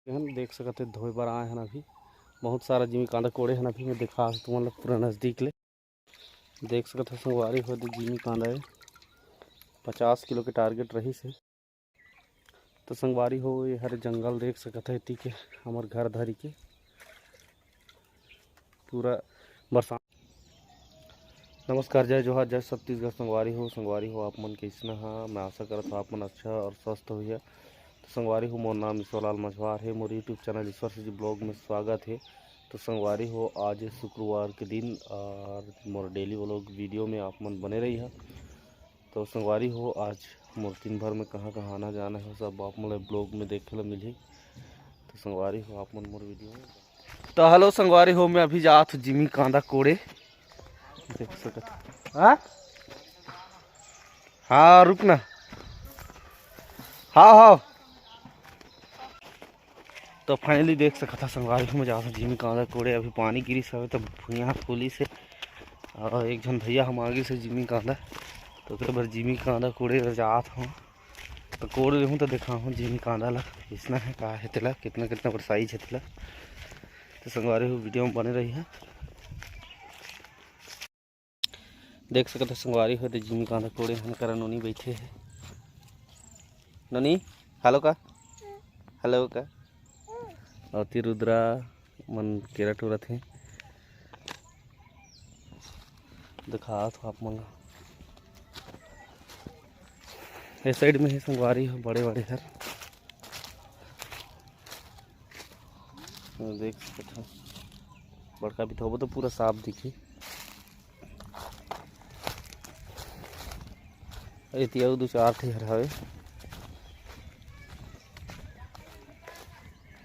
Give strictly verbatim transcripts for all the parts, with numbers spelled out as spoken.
हन, देख सकत हे, धोए बर आए हन अभी। बहुत सारा जिमी कांदा कोड़े हन अभी, मैं दिखा तुमन ला पूरा नजदीक ले। देख सकत हे संगवारी हो, दे जिमी कांदा ए, पचास किलो के टारगेट रहिस हे। तो संगवारी हो, ये हरे जंगल देख सकत हे, एती के हमर घर धरी के पूरा बरसात। नमस्कार, जय जोहार, जय छत्तीसगढ़। संगवारी हो, संगवारी हो, आप मन कइसना हा? मैं आशा करत हूँ आप मन अच्छा और स्वस्थ होइहा। तो संगवारी हो, मोर नाम ईश्वरलाल मझवार हे। मोर YouTube चैनल ईश्वर से जी ब्लॉग में स्वागत हे। तो संगवारी हो, आज शुक्रवार के दिन और मोर डेली व्लॉग वीडियो में आप मन बने रहिहा। तो संगवारी हो, आज मोर दिन भर में कहाँ कहाँ आना जाना हे, सब आप मन ला ब्लॉग में देखे ला मिलही। तो संगवारी हो, आप मन मोर वीडियो में तो हेलो संगवारी हो, मैं अभी जात हूँ जिमी कांदा कोड़े। देख सकत हो। हाँ? हाँ, रुक ना। हाँ, हाँ। तो finally देख सकत हो संगवारी हो, मैं जात हूँ जिमी कांदा कोड़े। अभी पानी गिरिस हवे, तो भुइयां फूलिस हे। और एक झन भैया हम आगे से जिमी कांदा, तो ओकरे बर जिमी कांदा कोड़े बर जात हूँ। तो कोड़ लेहूँ तो देखाहूँ जिमी कांदा ला, कइसना हे, का हे तेला, कितना कितना बड़ साइज हे तेला। तो संगवारी हो, वीडियो में बने रहिहा। देख सकत हो संगवारी हो, दे जिमी कांदा कोड़े हन, करा नोनी बैठे हे। नोनी, हेलो का? हेलो का? अउ ती रुद्रा मन केरा टूरत हे। दिखात हो आप मन ला। ए साइड में हे संगवारी हो बड़े बड़े हर। देख सकत हो, बड़का भी धोबो तो पूरा साफ दिखी। एती अउ दू चार ठे हर हवे।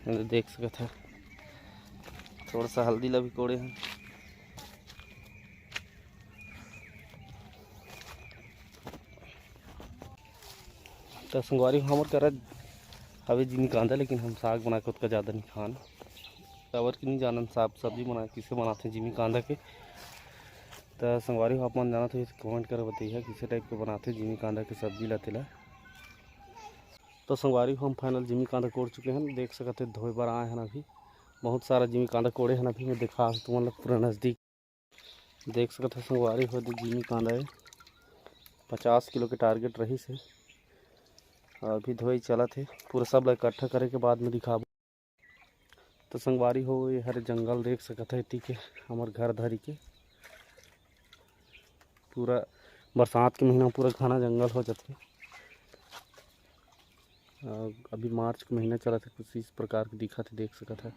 ये देख सकत हो, थोड़ा सा हल्दी ला भी कोड़े हन। त संगवारी हो, हमर करा हवे जिमी कांदा, लेकिन हम साग बना के ओतका ज़्यादा नहीं खान, काबर कि नहीं जानन साग सब्जी बना के कइसे बनाथे जिमी कांदा के। त संगवारी हो, आप मन जानत हो, कमेंट कर बताइए, कइसे टाइप के बनाथे जिमी कांदा के सब्जी ला तेला। तो संगवारी हो, हम फाइनल जिमी कांदा कोड़ चुके हन। देख सकत हे, धोए बर आए हन अभी। बहुत सारा जिमी कांदा कोड़े हन अभी, मैं दिखा तुमन ला पूरा नजदीक। देख सकत हो संगवारी हो, दे जिमी कांदा ए, पचास किलो के टारगेट रहिस हे। अभी धोई चलत हे, पूरा सब ला इकट्ठा करे के बाद में दिखाबो। तो संगवारी हो, ये हरे जंगल देख सकत हो, एती के हमर घर धरी के पूरा बरसात के महीना पूरा घना जंगल हो जाथे। अ, अभी मार्च के महीना चलत हे, कुछ इस प्रकार के दिखत हे, देख सकत हो।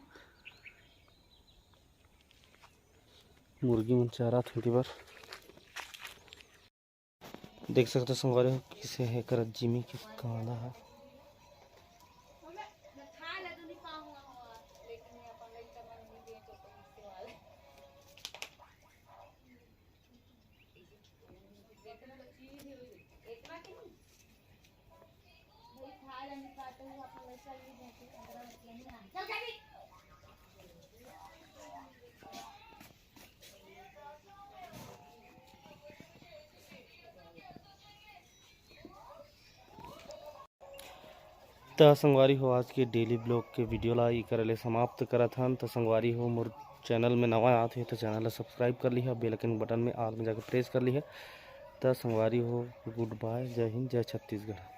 मुर्गी मन चरत हे, एती बर देख सकत हो संगवारी हो, कइसे हे एकर जिमी के कांदा ह। त संगवारी हो, आज के डेली ब्लॉग के वीडियो ला इकर ले समाप्त करत हन। त संगवारी हो, मोर चैनल में नवा आत हे तो चैनल ला सब्सक्राइब कर लिहा, बेल आइकन बटन में ऑल में जाके प्रेस कर लिहा। त संगवारी हो, गुड बाय, जय हिंद, जय छत्तीसगढ़।